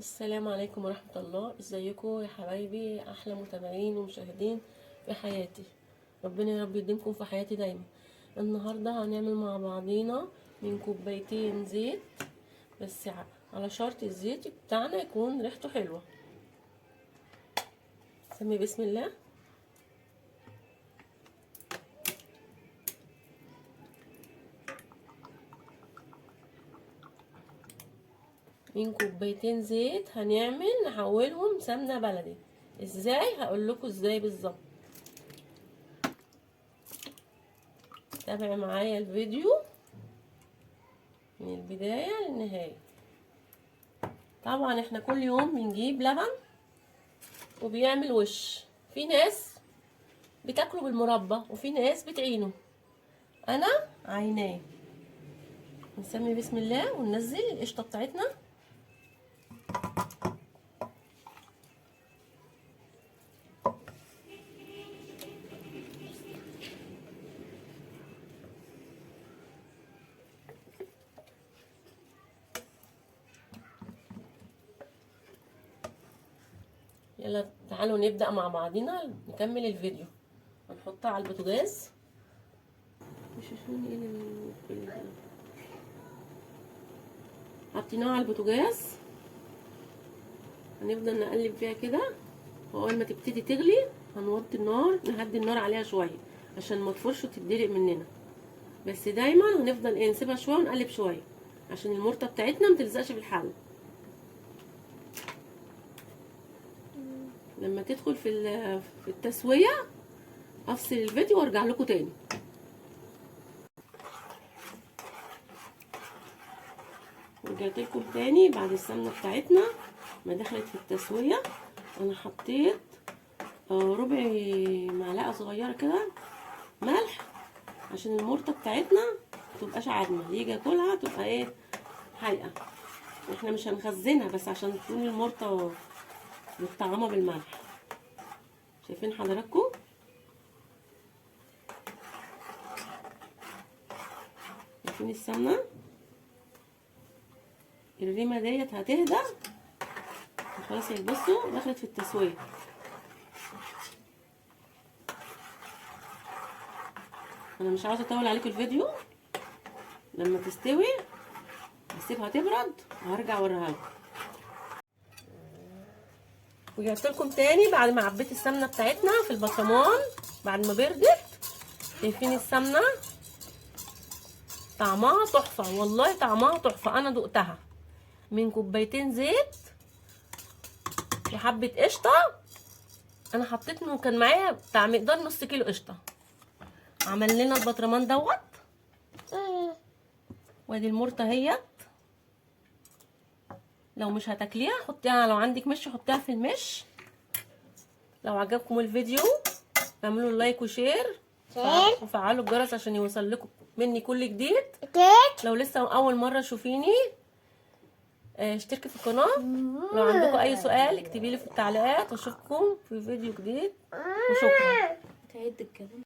السلام عليكم ورحمة الله. ازيكم يا حبايبي، احلى متابعين ومشاهدين في حياتي. ربنا يا رب يديمكم في حياتي دايما. النهاردة هنعمل مع بعضينا من كوبايتين زيت، بس على شرط الزيت بتاعنا يكون ريحته حلوة. سمي بسم الله. من كوبايتين زيت هنعمل نحولهم سمنه بلدي. ازاي؟ هقول لكم ازاي بالظبط. تابع معايا الفيديو من البداية للنهاية. طبعا احنا كل يوم بنجيب لبن وبيعمل وش. في ناس بتاكله بالمربى وفي ناس بتعينه، انا عيناه. نسمي بسم الله وننزل القشطه بتاعتنا. يلا تعالوا نبدأ مع بعضنا نكمل الفيديو. هنحطها على البوتاجاز. مش عشان ايه اللي حطيناها على البوتاجاز، هنفضل نقلب فيها كده، واول ما تبتدي تغلي هنوطي النار، نهدي النار عليها شوية عشان ما تفرش وتدلق مننا. بس دايما هنفضل ايه، نسيبها شوية ونقلب شوية عشان المرته بتاعتنا ما تلزقش في الحلة. لما تدخل في التسوية افصل الفيديو وارجع لكم تاني. رجعت لكم تاني بعد السمنة بتاعتنا ما دخلت في التسوية. انا حطيت ربع معلقه صغيرة كده ملح عشان المرته بتاعتنا ما تبقاش عادمه، اللي يجي ياكلها تبقى ايه، حقيقة. احنا مش هنخزنها، بس عشان تكون المرته متطعمه بالملح. شايفين حضراتكم؟ شايفين السمنة؟ الريمه ديت هتهدى خلاص. بصوا دخلت في التسوية. انا مش عاوزه اطول عليكم الفيديو. لما تستوي هسيبها تبرد وهرجع اوريها لكم. ورجعت لكم تاني بعد ما عبيت السمنة بتاعتنا في البطرمان بعد ما بردت. شايفين السمنة؟ طعمها تحفة والله، طعمها تحفة. انا دقتها من كوبايتين زيت وحبه قشطه. انا حطيت كان معايا بتاع مقدار نص كيلو قشطه. عمل لنا البطرمان دوت. وادي المرته اهيت. لو مش هتاكليها حطيها، لو عندك مش حطيها في المش. لو عجبكم الفيديو اعملوا like و share وفعلوا الجرس عشان يوصل لكم مني كل جديد. لو لسه اول مرة تشوفيني اشتركي في القناة. لو عندكم اي سؤال اكتبي لي في التعليقات، واشوفكم في فيديو جديد، وشكرا. تعيد الكلام.